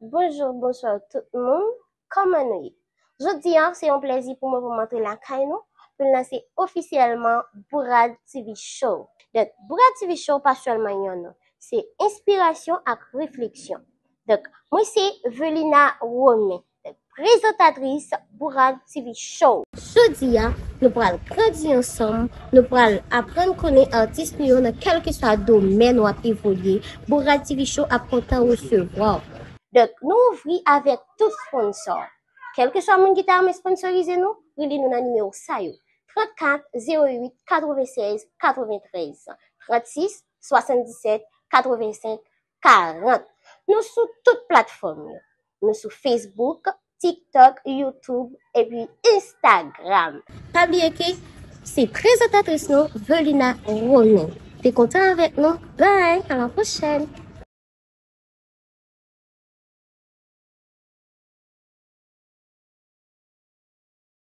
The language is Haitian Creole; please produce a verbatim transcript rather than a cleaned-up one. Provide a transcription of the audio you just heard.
Bonjou, bonswa tout moun. Kòman nou ye? Jodi a, se yon plèzi pou mwen pou m antre lakay nou pou n lanse ofisyèlman Bourad T V Show. Donk, Bourad T V Show pa sèlman yon non, se enspirasyon ak refleksyon. Donk, mwen se Velina Romain, donk, prezantatris Bourad T V Show. Jodi a, nou pral grandi ansanm, nou pral aprann konnen atis nou yo nan kèlkeswa domèn w ap evolye. Bourad T V Show ap kontan resevwa w. Donk, nou ouvri avèk tout sponsò. Kèlkeswa moun ki ta renmen sponsorize nou, rele nou nan nimewo sa yo: trannkat zewo uit katrevennsèz katreventrèz, trannsis swasanndisèt katrevensenk karant. Nou sou tout platfòm yo. Nou sou Facebook, TikTok, YouTube, epi Instagram. Pa bliye ke se prezantatris nou, Velina Romain. Te kontan avèk nou. Bye, a la pwochèn.